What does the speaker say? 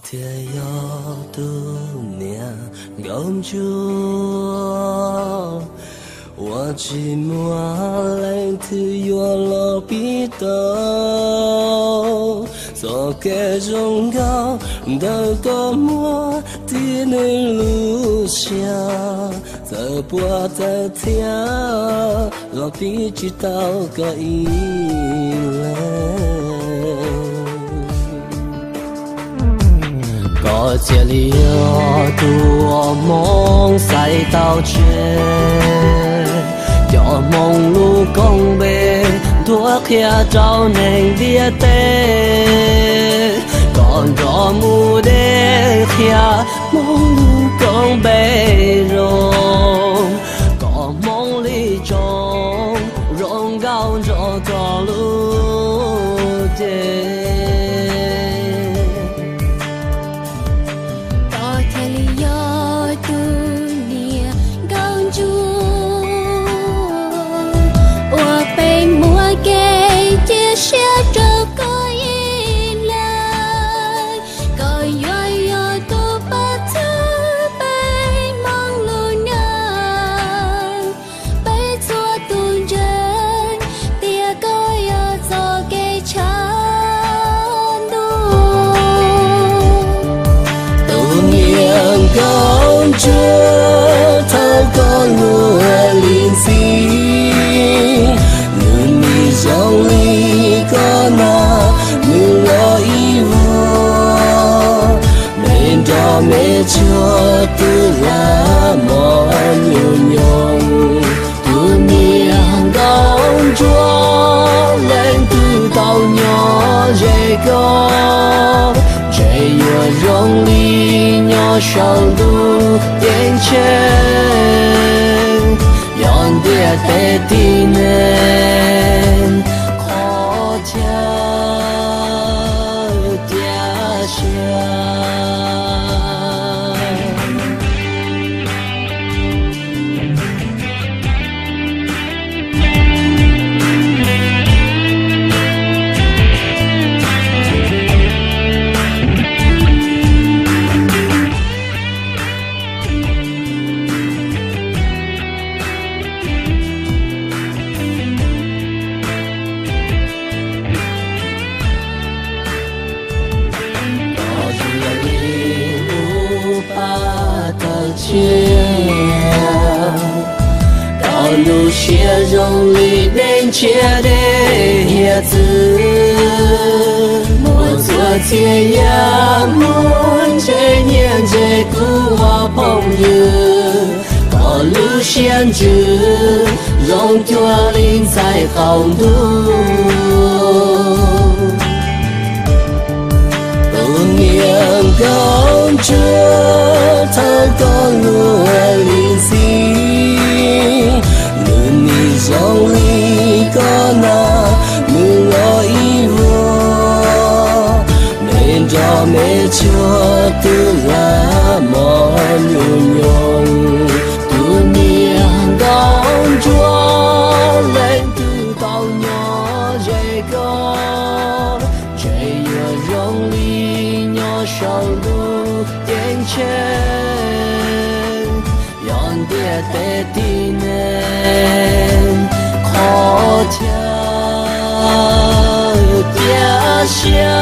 Thiaj yog tus niam nkauj ntsuag uas tsis muaj leej twg yuav los pib tau txoj kev zoo nkauj ntawm koj muaj tib neeg lub siab. Txawm puas txawv thiab los pib tsis tau koj ib leeg. Koj thiaj li yog tus uas Hmoob xaiv tau tseg, coj Hmoob lub koob npe tuaj qhia rau neeg ntiaj teb. Koj nrog mus de qhia Hmoob lub koob npe zoo, kom Hmoob li tsoom zoo nkauj nrog koj lub cev. Koj thiaj li yog tus niam nkauj ntsuag uas peb muaj kev cia siab rau koj ib leeg. Koj yuav yog tus pab txhawb peb Hmoob lub neej, peb txhua tus ntseeg tias koj yog txoj kev tshav ntuj. Tus niam nkauj ntsuag thawj koj lub lim ntxhi, nws nim zoo li koj na, nws los ib vuag, me nrog me tsuag twb lam mos nyuj nyoos. Tus niam nkauj ntsuag, leej twg tau nyob ze koj, ntshe yuav zoo li nyob saum ntuj ceeb tsheej. Yog ntiaj teb tib neeg qhov chaw cia siab. Koj zoo li lub paj tawg tshiab, koj lub siab zoo li dej ntshiab dej hiav txwv. Muaj txhua txhia yam muaj ntse nyiaj ntse kuv ua phooj ywg, koj lub siab ntsws zoo cuag li ntxhais qaum ntuj. Tus niam nkauj ntsuag thawj koj lub lim ntxhi, nws nim zoo li koj na, nws los ib vuag, me nrog me tsuag twb lam mos nyuj nyoos. Tus niam nkauj ntsuag, leej twg tau nyob ze koj, ntshe yuav zoo li nyob saum ntuj ceeb tsheej. Yog ntiaj teb tib neeg qhov chaw cia siab.